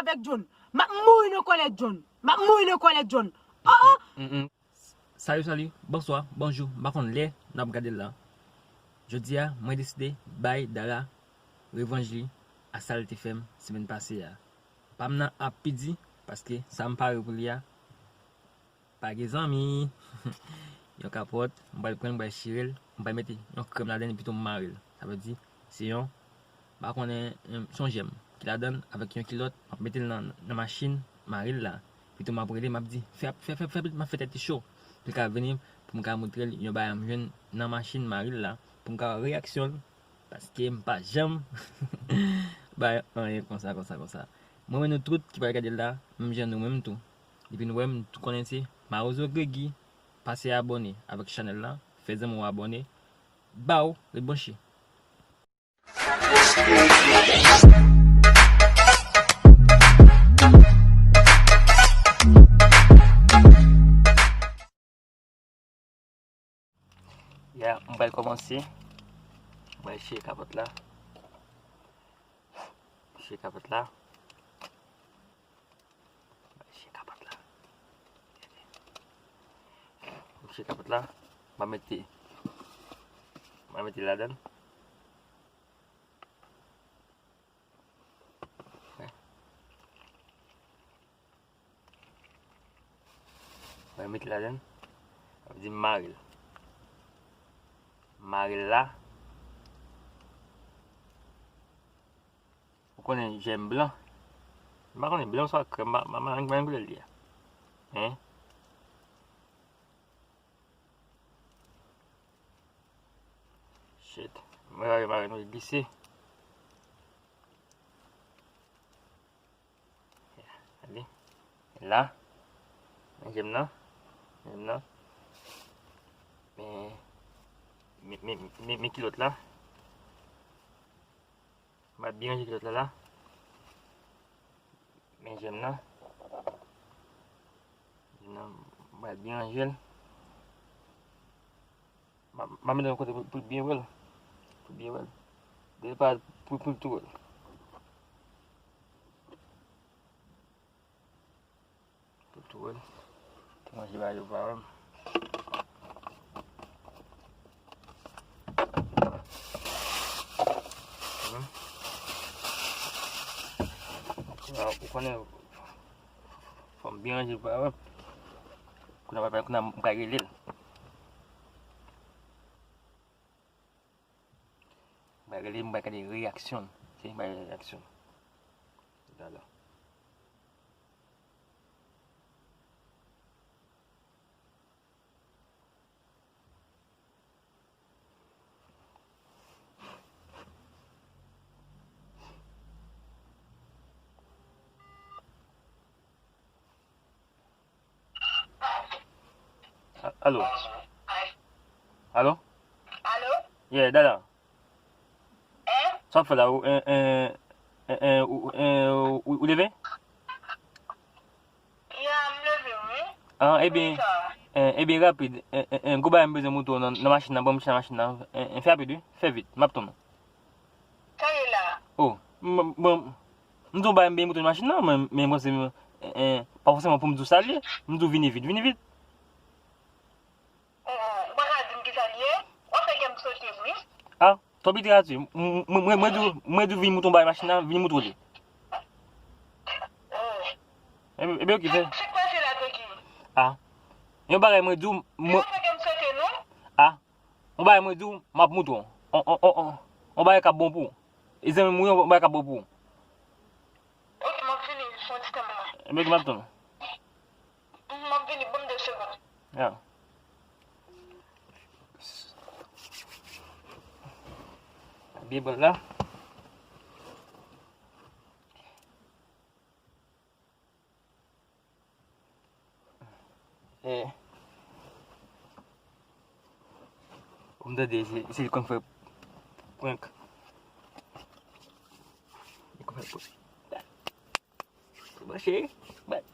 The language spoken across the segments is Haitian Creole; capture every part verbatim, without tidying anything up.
avèk John. M ap mouri nan kòlèt John. M ap mouri nan kòlèt John. Oh, oh. Mm, mm. Salut, salut. Bonswa, bonjou. M pa konn lè n ap gade l la. Jodi a, mwen deside bay Dara revanj li a sa l te fè m semèn pase a. Pa m nan ap pidi, paske sa m pare pou li a, pa gen zanmi. Yon kapòt, m pral pran l, m pral chire l, m pral mete yon krèm ladan l, epi tou m mare l. Sa vle di, se yon, m pa konnen, em, se yon jèm ki ladan l avèk yon kilòt, m ap mete l nan, nan machin, mare l la. Epi tou m ap rele, m ap di, fè, fè, fè, fè, m ap fè tèt li cho. Pou l ka vini, pou m ka montre l yon bagay m jwenn nan machin, mare l la, pou m ka wè reyaksyon l. Paske m pa janm bay anyen konsa, konsa, konsa. Mwen, mwen nou tout ki pral gade l la, menm jan nou menm tou. Depi nou wè m, nou tout konnen se Mawozo Gregi. Pase abòne avèk chanèl la, fè zanmi w abòne. Baw, ret branche. Ya, m pral kòmanse. M pral chire kapòt la. Chire kapòt la. M pral chire kapòt la. M chire kapòt la. M pral mete, m pral mete ladan l. Mwen mete ladan l. Sa vle di m mare l. Mare l la. Ou konnen jèm blan. M pa konnen blan swa krèm, m pa, m pa, m pa konnen ki koulè l ye a. Hein? Shit. Mwen mare, mare nou glise. Gade. La. Men jèm nan. Jèm nan. Men, men, men, men, men kilòt la. M ap byen ranje kilòt la la. Men jèm nan. Jèm nan, m ap byen ranje l. M ap, m ap mete yon kote pou, pou l byen wè l. Pou l byen wè l. Depi pa pou, pou l tou wè l. Pou l tou wè l. Te manje ba yo pa wè m. Ou konnen, fò m byen ranje l pou w wè. Kounye a, kounye a, m pral rele l. M pral rele l, m pral gade reyaksyon l. Se m pral gade reyaksyon l. Talè. A-, alo? Alo? Alo? Yeah, Dada. Hein? Sa w ap fè la? Ou, en, en, en, en, ou, en, ou, ou leve? Ya, m leve, wi. Ah, ebyen, en, ebyen, rapid. En, en, en, gwo bagay m bezwen montre w nan, nan machin nan, ban m chita nan machin nan. En, en, fè rapid, wi. Fè vit, m ap tann ou. Sa ye la? Oh, m, m, bon, m di w bagay m bezwen montre w nan machin nan, men, men m panse, en, en, pa fòseman pou m di w sa l ye. M di w vini vit, vini vit. Ou, ou pa ka di m kisa l ye? W ap fè kè m sote, wi. Ah, twòp literati. M, m, mwen, mwen di w, mwen di w vin mouton bay machin nan, vin mouton li. Oh. Ebyen, ebyen, oke, fè. Sa k pase la, Gregi? Ah. Yon bagay mwen di w, mwen. Ou pa fè kè m sote, non? Ah. Yon bagay mwen di w, m ap mouton. On, on, on, on. Yon bagay k ap bon pou ou. E zanmi m, wi, yon bagay k ap bon pou ou. Oke, m ap vini, fè yon ti tan, mwen. Ebyen, oke, m ap tann ou. M ap vini, ban m de segonn. Ya. Byen bon la. Eh. Ou m tande se, se li konn fè prank. Li konn fè prank. Bon, cheri, bye.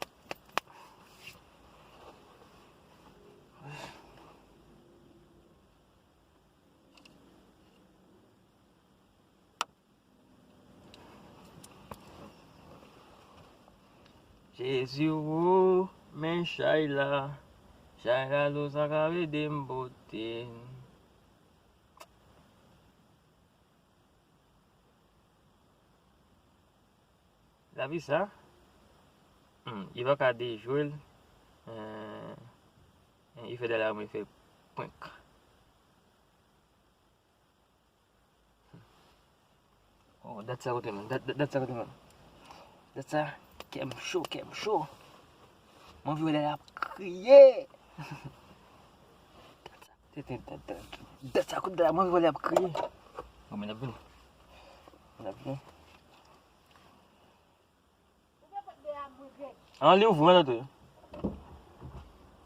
Jezi, o, men chay la. Chay la, lo sa ka ede m pote. Lavi sa, hmm, li pa ka dejwe l. Eh, eh, li fè dèyè la, mwen fè prank. Oh, dat sa kote, man. Dat, dat, dat sa kote, man. Dat sa, kè m cho, kè m cho. Mwen anvi wè lè l ap kriye. Dat sa, dat, dat, dat, dat sa kote la, mwen anvi wè lè l ap kriye. Bon, men l ap vini. L ap vini. An li ouvri, mwen antre.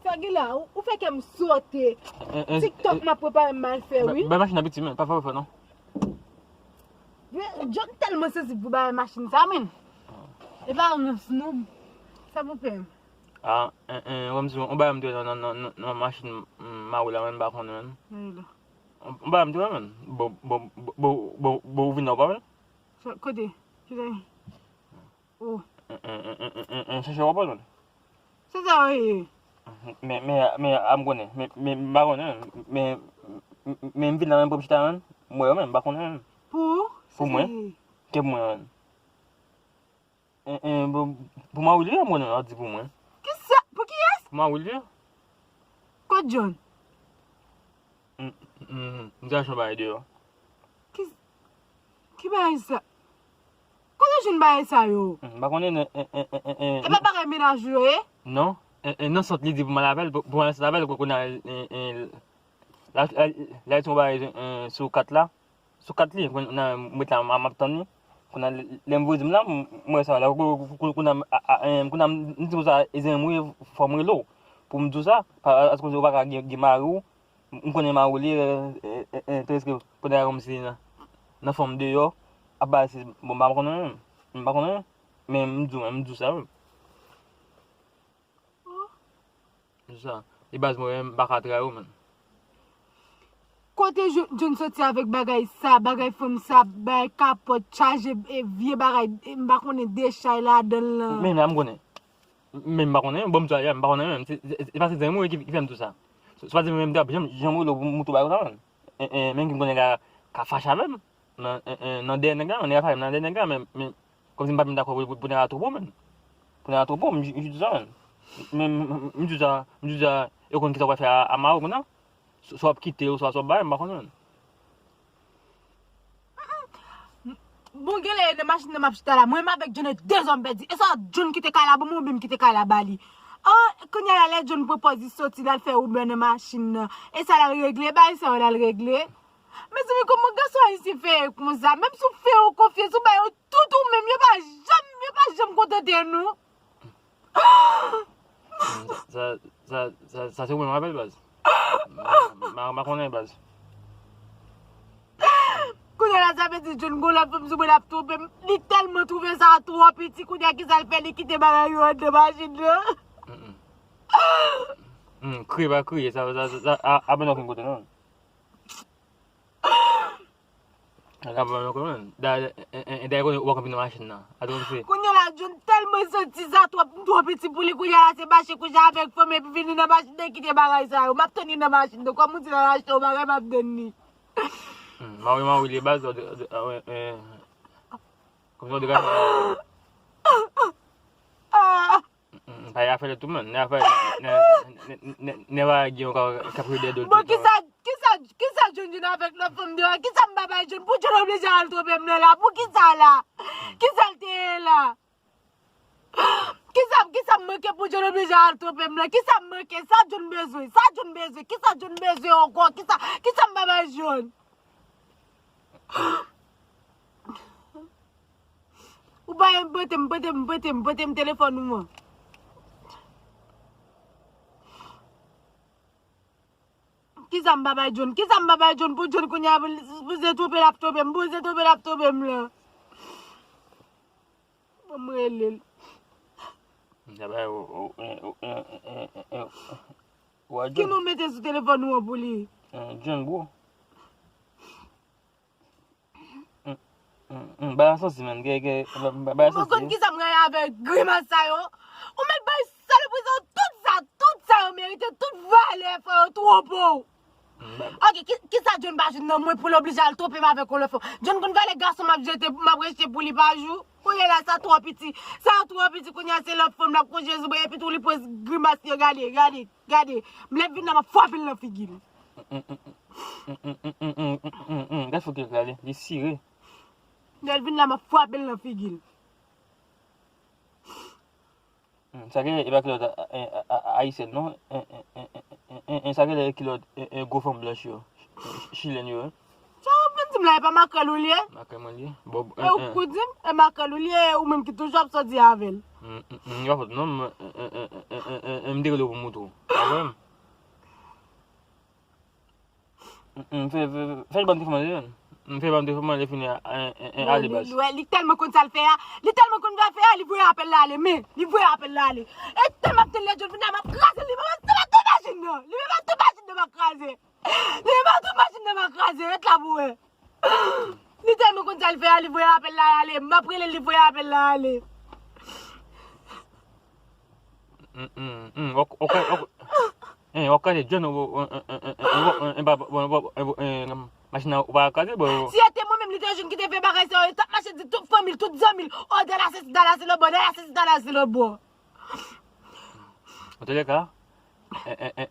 Sa gen la, ou, ou fè kè m sote. Eh, eh, TikTok eh, m ap prepare m al fè, wi. Bay machin nan piti, men, pa fè fè, non. John tèlman sansib pou bagay machin sa, men. E pa rans, non. Sa pou pè m. Ah, eh, eh, wè m di, on bagay m te wè nan, nan, nan, nan machin, mm, mari w la, men, m pa konnen, men. On, on bagay m te wè, men. Bon, bon, bon, bon, bon, bon, ou vin nan, ou pa wè l? Kote? Kote? Oh. Chèche w ap wè l. Se sa w ye. Men, men, men, a m konnen. Men, men, m pa konnen. Men, men, men, m vin la menm pou m chita, men. M wè yo, men, m pa konnen, men. Pou? Pou mwen. Ke pou mwen, men. En, en, pou, pou mari w li, m konnen, w ap di pou mwen. Kisa? Pou kiyès? Pou mari w li. Kot John? M, m, m, m te achte yon bagay deyò. Ki, ki bagay sa? Kote w jwenn bagay sa yo? M pa konnen, en, en, en, en, en. E pa bagay mennaj ou yo ye? Non. En, en, nan sant li di pou m al avè l, pou, pou m al nan sant avè l, kou, kounye a, en, en, la, la, la, li di yon bagay, en, sou kat la. Sou kat li, kounye a, m ret la, m, m ap tann li. Kounye a, lè m voye di m la, m, m wè sa la, kou, kou, kou, kounye a, a, a, en, kounye a, m, m di konsa, e zen m wi, fò m rele w. Pou m di w sa, pa, paske w pa ka gen, gen mari w, M konnen mari w li, eh, eh, eh, eh, prèske konnen kòmsi nan, nan fanm deyò, ap bay se, bon, m pa konnen menm. M pa konnen, men m di w, men m di w sa, wi. M di w sa. E baz mwen menm, m pa ka trayi w, menm. Kote John soti avèk bagay sa, bagay fanm sa, bay kapòt, chaje, e, vye bagay, e, m pa konnen dechay ladan l lan. Men la, m konnen. Men m pa konnen, bon, m di w a, m pa konnen menm. Se, se, se pa se zanmi w ki, ki fè m di w sa. Se, se pa zanmi w menm, m t ap janm, janm rele w pou m tou ba w sa, menm. En, en, menm ki m konnen ka, ka fache avè m. Nan, en, en, nan dèyè nèg la, nèg la fache m nan dèyè nèg la, men, men, kòmsi m pa menm dakò pou, pou, pou nèg la twoupe w, menm. Pou nèg la twoupe w, m, m, m di w sa, menm. Men, m, m, m di w sa, m di w sa, yo konn kisa w pral fè a, a mari w kounye a. Swa, swa w ap kite l, swa, swa w ap bay, m pa konnen. Bon, genlè e nan machin nan m ap chita la. Mwen menm avèk John e de zòm pèdi. E swa John kite kay la ban mwen oubyen m kite kay la ba li. An, kounye a la, lè John pran pòz li soti, l al fè Uber nan machin nan. E sa l al regle, bagay sa yo l al regle. Mezanmi, kòman gason ayisyen fè konsa? Menm si w fè yo konfyans, ou ba yo tout ou menm, yo pa janm, yo pa janm kontante nou. Sa, sa, sa, sa se ou menm rapèl, baz. M, m, m pa konnen, baz. Kounye a la, sa vle di John gon lòt fanm sou mwen, l ap twonpe m. Li tèlman twouve sa twò piti, kounye a, kisa l fè? Li kite bagay yo anndan machin nan. Mm, mm. Mm, kriye pa kriye, sa, sa, sa, sa, a, a, pa nan okenn kote, non. Sa pa nan okenn kote, non. Da, e, e, e, dayè konnen ou pa konn vin nan machin nan. Atò, se. Kounye a la, John tèlman santi sa twò, twò piti pou li, kounye a la, se mache kouche avèk fanm epi vini nan machin nan, kite bagay sa yo. M ap tann li nan machin nan. Kòm ou di l al achte yon bagay, m ap tann li. Hmm, mari, mari, li baz, de, de, ah, ouais, eh, kòmsi w degaje. Ah! Mm, mm, pa afè lòt tou, man. Nè afè, nè, nè, nè, nè pa gen yon ka, ka priye dèyè do l. Bon, kisa, kisa, kisa John John avèk lòt fanm deyò? Kisa m pa bay John? Pou John oblije al twonpe m nan la? Pou kisa la? Kisa l te ye la? Kisa, kisa m manke pou John oblije al twonpe m nan? Kisa m manke? Sa John bezwen? Sa John bezwen? Kisa John bezwen ankò? Kisa, kisa m pa bay John? Ou pa gen pote m, pote m, pote m, pote m telefòn ou an. Kisa m pa bay John? Kisa m pa bay John pou John kounye a pou, pou se twonpe l ap twonpe m, pou se twonpe l ap twonpe m lan? Ban m rele l. Sa bay ou, ou, ou, ou, ou, ou, ou, ou a John. Ki non mete sou telefòn ou an pou li? Eh, John, bro. Mm, mm, mm, bagay santi, man. Gen, gen, ba-, ba-, bagay santi. Ou konn kisa m rayi avèk grimas sa yo? Ou mèt bay salopri sa yo, tout sa, tout sa yo merite, tout valè frè yo twonpe w. Ok, ki, ki sa John pa jwenn nan mwen pou l oblije al twonpe m avèk yon lòt fanm? John konn valè gason m ap jete, m ap rejte pou li pa jou? Kounye la, sa twò piti. Sa twò piti, kounye a se lòt fanm l ap konje sou mwen, epi tou li poze grimas yo, gade, gade, gade. M lè vin la, m ap frape l nan figi l. Gad fòk yo rale, li sire. Lè l vin la, m ap frape l nan figi l. Sa genlè e pa kilòt ayisyèn non. Sa genlè e kilòt gwo fanm blanch yo, chilèn yo. Sa w ap vin di m la, e pa makrèl ou li ye? Makrèl mwen li ye. E ou k kou di m, e makrèl ou li ye, ou menm ki toujou ap sòti avè l. M pa fòt non, m te rele w pou m moutre w. Pa vre m? M fè fè fè l ban m telefòn mwen. M fè ban m telefòn mwen, lè fini ale baz. Li tèlman konn sa l fè a, li tèlman konn sa l fè a, li voye apèl la ale, men li voye apèl la ale. E tèlman ap tann lè John vin la, m ap kraze li, m ap tou machin nan. Li menm ap tou machin nan m ap kraze. Li menm ap tou machin nan m ap kraze, ret la pou wè. Li tèlman konn sa l fè a, li voye apèl la ale, m ap rele l, li voye apèl la ale. Ou ka jwenn machin nan ou pa kraze bò. Si se te mwen menm li te jwenn ki te fè bagay sa yo, li t ap mache di tout fanmi l, tout zanmi l, o Dala sesi, Dala se lòtbò, Dala sesi, Dala se lòtbò. Antoulèka,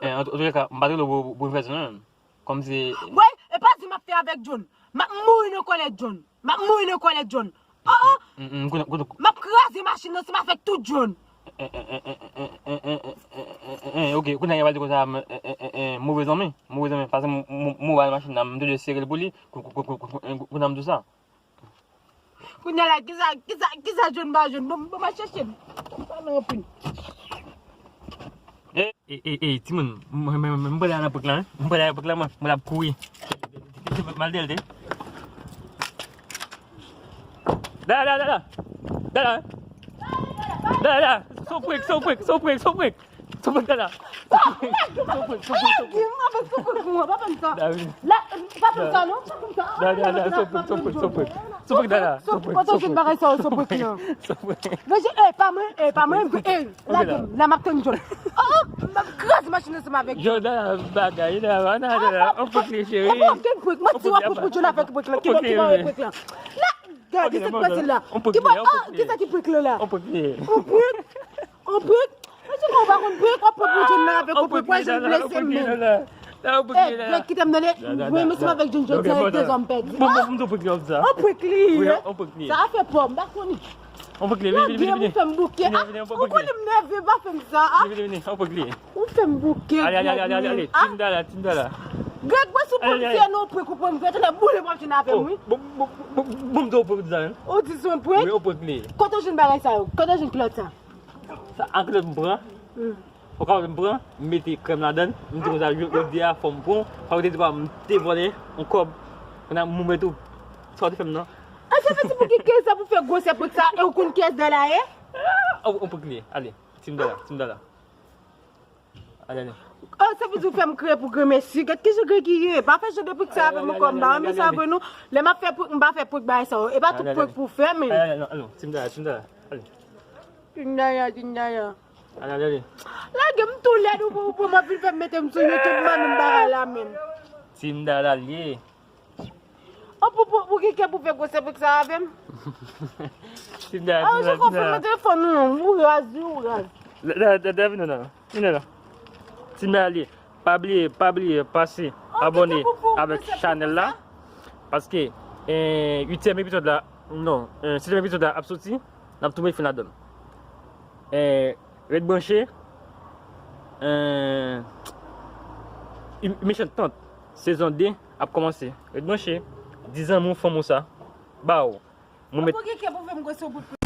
antoulèka, m pa t rele w pou n fè sa non. Kòmsi. Wey, e pa di m ap fè avèk John. M ap mouri nan kòlè John. M ap mouri nan kòlè John. Oh oh. M ap kraze machin nan si m avèk tout John. Ok, kounye a y ap di konsa move zanmi, move zanmi, paske m wè machin nan, m toujou sere l pou li, kounye a m di w sa. Kounye a la, kisa, kisa, kisa John pa jwenn? Bon, bon, m al chèche l. Pa nan anpil. Ey, ey, ey, timoun, mwen, mwen, mwen, m prale nan prank la, wi. M prale nan prank la, mwen, mwen ap kouri. M al dèyè l, tande. Dala, dala, dala. Dala, wi. Dala, dala. Se yon prank, se yon prank, se yon prank, se yon prank. Sou prank la. Sou prank, sou prank, sou prank. Sou prank, sou prank, sou prank. La, pa fè m sa non, pa fè m sa. Sou prank, sou prank, sou prank. Sou prank la. Sou prank, sou prank. Sou prank. Sou prank. Ranje, e pa mwen, e pa mwen, e lage m, la m ap tann John. Oh, oh, m ap kraze machin ansanm avèk John. John, bagay, la, la, la, on prank li, cheri. E pa okenn prank, manti w ap prank pou John avèk prank lan. Ki lòt ki pa wè prank lan? La, gade, se k pase la. Ki pa, ah, ki sa ki prank lan la? On prank li. On prank? On prank? Mwen se mwen pa konn prank, w ap prank pou John nan avèk yon prank, mwen John blese m menm. Eh, Greg, kite m tande, mwen menm si m avèk John jodi a, e de zòm pèdi. Bon, bon, bon, prank li. On prank li. Sa a fè pò, m pa konn. On prank li, vini, vini, vini. Lage m, ou fè m bouke. Vini, vini, on prank li. Ou konnen m nève, pa fè m sa. Vini, vini, vini, on prank li. Ou fè m bouke, Greg. Ale, ale, ale, ale, ale. Team Dala, Team Dala. Greg, mwen si w pran m fè non prank, ou pran m fè, tande boule machin avè m, wi. Bon, bon, bon, bon, m di w prank li. Ou di se yon prank? Wi, on prank li. Kote w jwenn bagay sa yo? Kote w jwenn kilòt sa? Sa an kilòt m pran. Ou ka wè m pran, m mete krèm ladan l, m di konsa jodi a fò m pran w, fò w te di pa m te vòlè yon kòb. Kounye a m remèt ou sa w te fè m nan. An se fè ti pou ki kèz sa pou fè gwosè prank sa e ou konn kiyès Dala ye? On prank li ye, ale, Team Dala, Team Dala. Ale, ale. Oh, sa vle di ou fè m kriye pou granmesi. Gad kijan Greg ye. Pa fè jan de prank sa avè m ankò. M pa renmen sa vre non. Lè m ap fè prank, m pa fè prank bagay sa yo. E pa tout prank pou fè, men. Ale, ale, ale, Team Dala, Team Dala. Ale. Team Dala, Team Dala. Ale, ale, ale. Lage m tou lèd ou pou, pou m ap vin fè m mete m sou YouTube, ban nou bagay la menm. Team Dala l ye. Oh, pou, pou, pou ki kè pou fè gwosè prank sa avè m? Team Dala, Team Dala, Team Dala. Ah, ou fè m nan telefòn ou, ou raz, wi, ou raz. Dala, Dala, Dala, vin la, vin la. Team Dala l ye. Pa bliye, pa bliye pase abòne avèk chanèl la. Paske, eh, uityèm epizòd la, non, eh, setyèm epizòd la ap soti, n ap tou met fen ladan l. Eh, ret branche, eh, Mechan Tant, sezon de ap kòmanse. Ret branche, di zanmi w, fanmi w sa, ba w. Mwen met. Ou gen kè pou fè m gwosè w pou